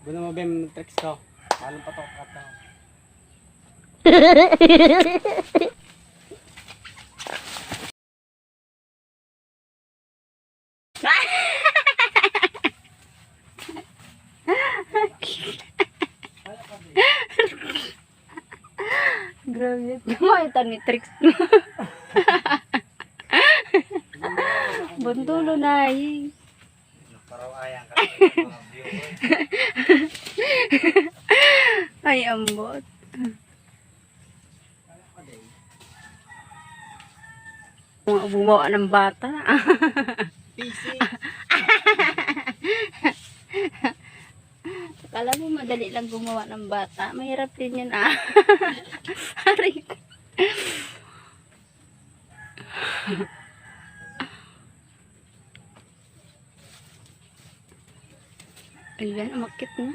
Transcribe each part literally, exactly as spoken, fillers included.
Guna mo ba yung tricks ko? Malam pa to, kata. Grabe, gumawa ito ni tricks. Buntulo na eh. Parawayan ka sa mga viewers. Ay, ambot. Mga bumawa ng bata. P C. Akala mo madali lang gumawa ng bata. Mahirap din yun, ah. Aray ko. Ayan, umakyat na.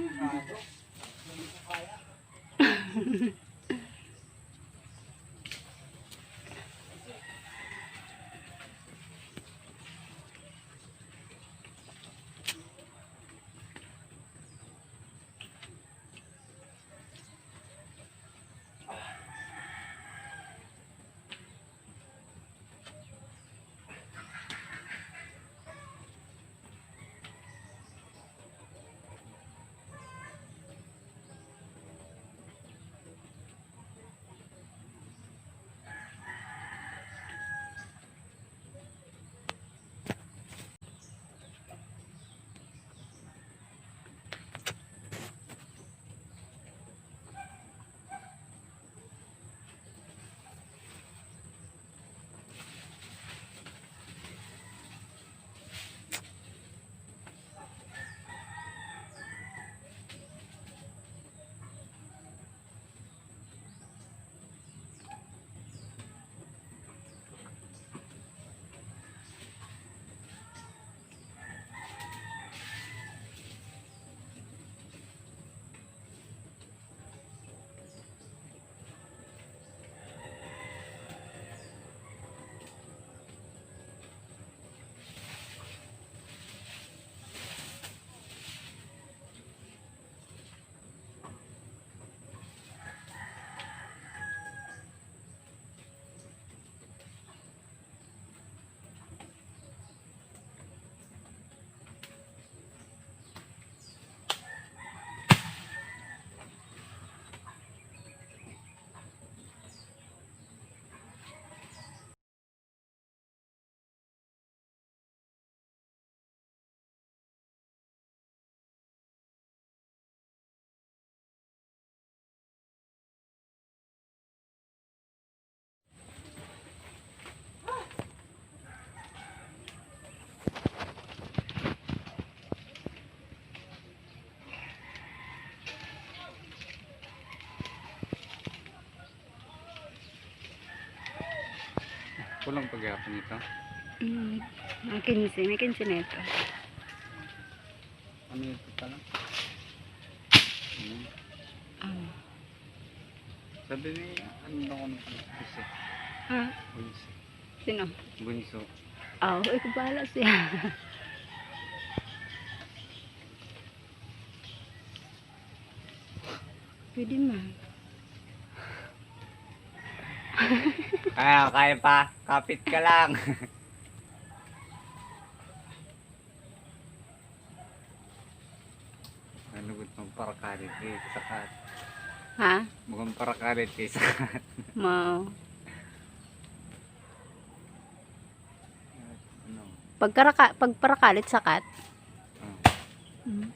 Kulang paghihapon ito. Mm. Ang kinse, may kinse na ito. Ano ito pala? Ano? Ah. Sabi ni, ano daw, ano pala? Bunso. Ha? Bunso. Sino? Bunso. Ah, ikaw bahala siya. Pwede man. Kaya, kaya pa. Kapit ka lang. Ano gud magparakalit eh, sakat. Ha? Magparakalit eh, sakat. Mao. Ano? Pagkaraka-, pagparakalit sakat? Ah. Mm.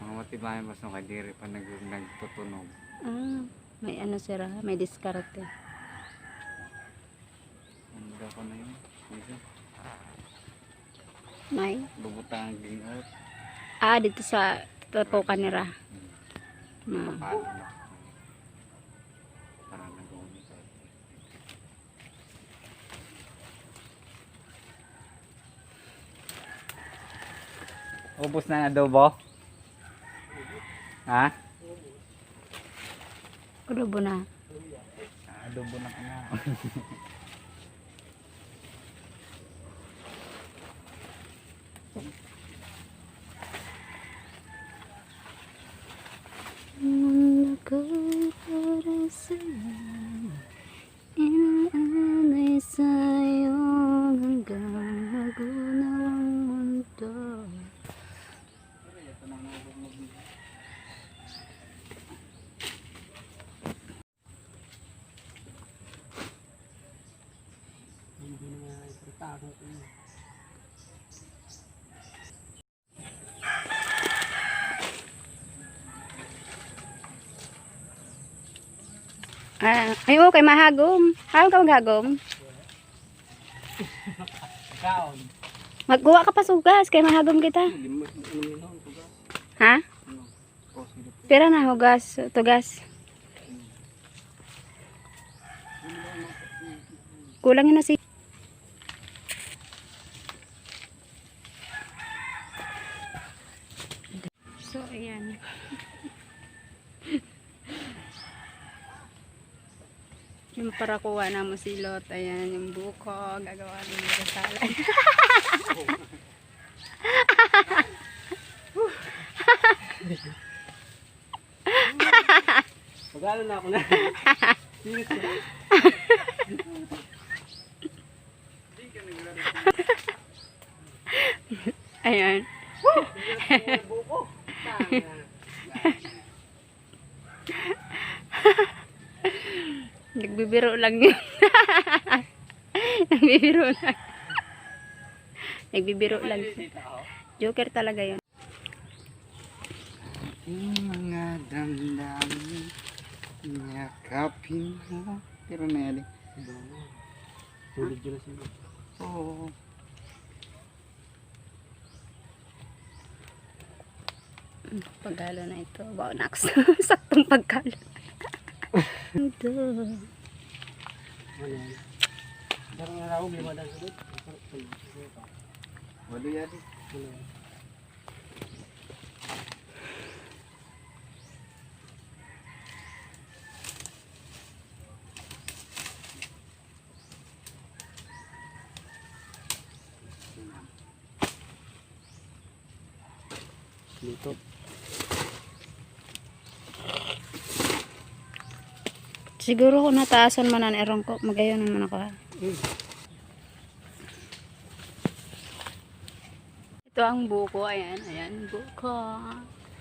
Mga matibayan mas nung kadiri pa nag-, nagtutunog. Ah, may ano sira, may diskarte. Ano daw ko na yun? Dito. May? Bubutang gingot. Ah, dito sa tutukan nira. Hmm. Hmm. Paano na? Parang nag-uunod. Ubos na ang adobo? Ha? Adobo na. Adobo na ka na. Ah, ay, oo, kay mahagom. Hagom ka maghagom? Kaon. Magkuha ka pa sugas, kay mahagom kita. Ha? Pira na hugas, tugas? Kulang yun na si... So, ayan. Yung parakuha na mo si Lot, ayan, yung buko, gagawa ng salad. Pag-alo na ako na. Serious ka? Ayan. Buko. Nagbibiro lang yun. Nagbibiro lang. Nagbibiro lang. Joker talaga yun. Yung mga damdamin, yakapin mo. Pero na yan eh. Tulog yun na sila. Oo. Pagkalo na ito. Wow, naks. Saktong pagkalo. Ito. Ano yan? Darang araw, lima dan sa dito. Walo yan eh. Walo yan. Dito. Siguro kung nataasan man an erong ko, magayon naman ako, ha. Mm. Ito ang buko, ayan, ayan, buko.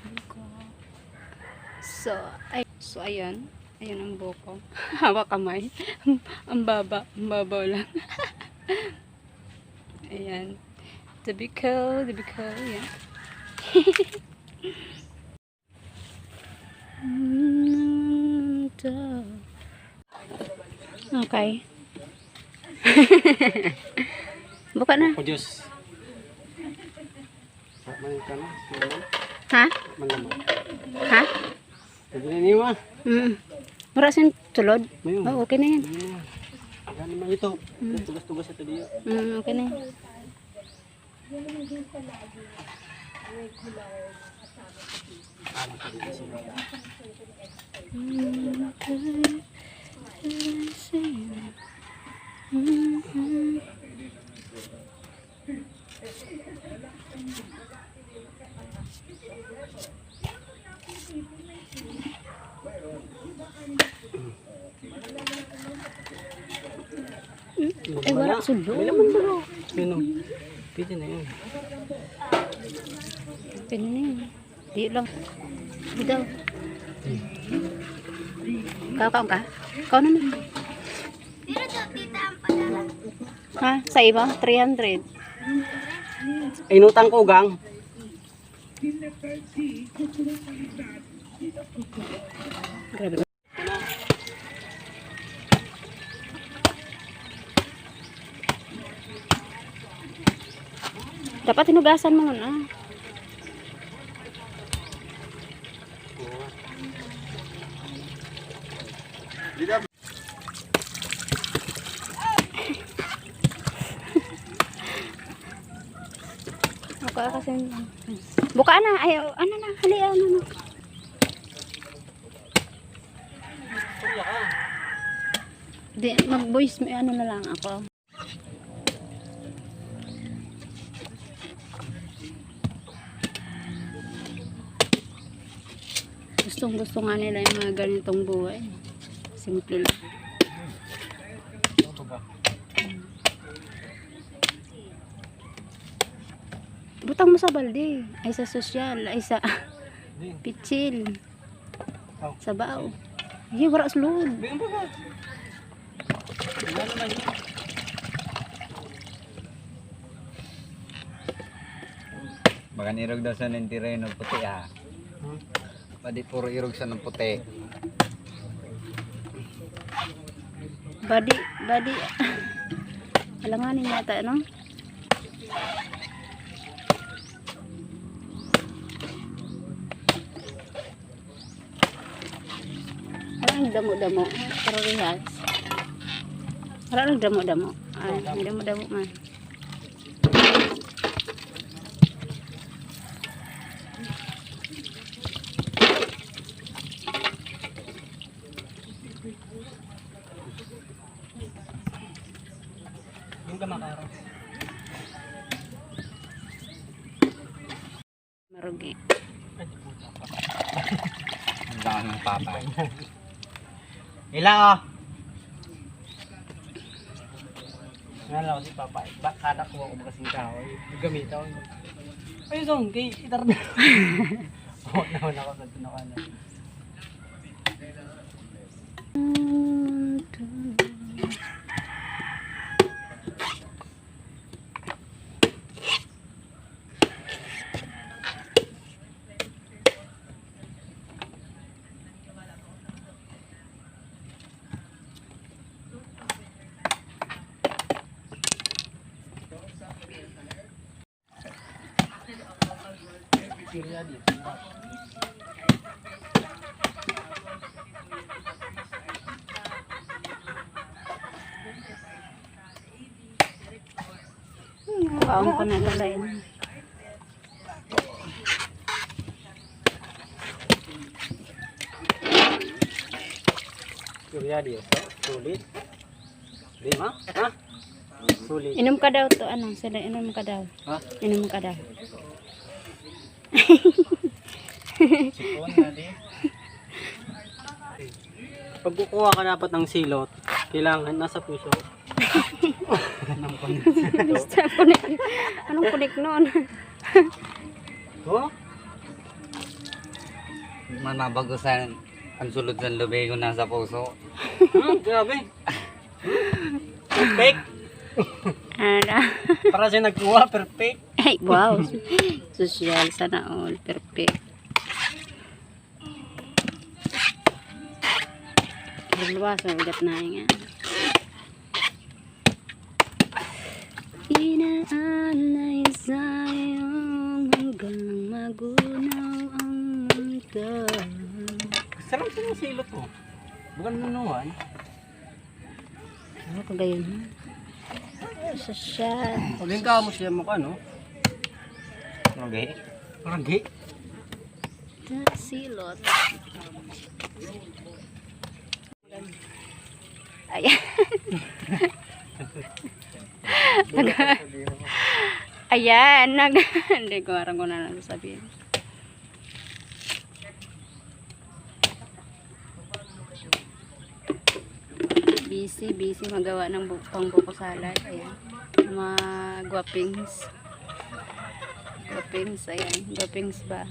Buko. So, ay, so, ayan. Ayan ang buko. Hawak kamay. Ang baba, ang babaw lang. Ayan. Tabiko, tabiko, ayan. Okay. Buka na. O Diyos. Manin ka na. Ha? Manlaman. Ha? Pwede na niyo ah. Mm. Mura sin tulod. Mayroon. Oh, okay na yan. Ano naman ito? Mm. Tugas-tugas ito diyo. Mm, okay na yan. Eh, wala sulo. May laman sulo. Yun o. Pwede na yun. Pwede na yun. Di lang. Di daw. Kakaon ka? Kakaon naman. Ha? Sa iba? Three hundred. Inutang ko, gang. Grabe. Dapat hinugasan mo nun, ah. Buka kasi. Buka na. Ay, ano na. Hali, ano na. Di, mag-voice, may ano na lang ako. Gustong gusto nga nila yung mga ganitong buhay. Simple lang. Buta Ang mo sa balde, ay sa sosyal, ay sa pitsil. Oh. Sa bao. Ay, wala sa load. Bigyan pa ka. Wala naman yun. Baka nirog daw sa ng terreno puti, ah. Hmm? Padi puro irog sa ng puti. Badi, badi. Alanganin yata, no? Parang damo-damo. Parehas. Parang damo-damo. Ay, may damo-damo man. Yung gamakara. Marugi. Ang dami ng papa. Ila, oh. Nga lang si papa. Ba, kada kuha ko baga sing kahoy, gamit ako. Ayun, song, kay itar na. Oo naman ako sa tinukan. Paong ko na balay. Surya dia, sulit. Di, ha? Ha? Sulit. Inom ka daw to, ano, sila, inom ka daw. Ha? Inom ka daw. Sipon na di. Pag kukuha ka dapat ng silot, kailangan nasa puso. Anong kunik? Anong kunik nun? Oh? Man mabagusan ang sulod sa lubego nasa puso. Hmm, grabe. Perfect. Ano? Para siya nagkuha, perfect. Ay, wow. Sosyal, sana all. Perfect. Luwas ang ugat na nga. Inaalay sa'yo hanggang magunaw ang mundo. Sarap sa mga silot mo. Bukan nunuhan. Ano ka gayon, ha? Sosyal. Pag yung kamo siya mo ka, no? Ragi. Ragi. Silot. Ayan. Nag-, ayan, nag-, hindi ko aram kung ano sasabihin. Busy, busy magawa ng bu-, pang buko salad. Ayan. Mga guwapings. Guwapings, ayan. Guwapings ba?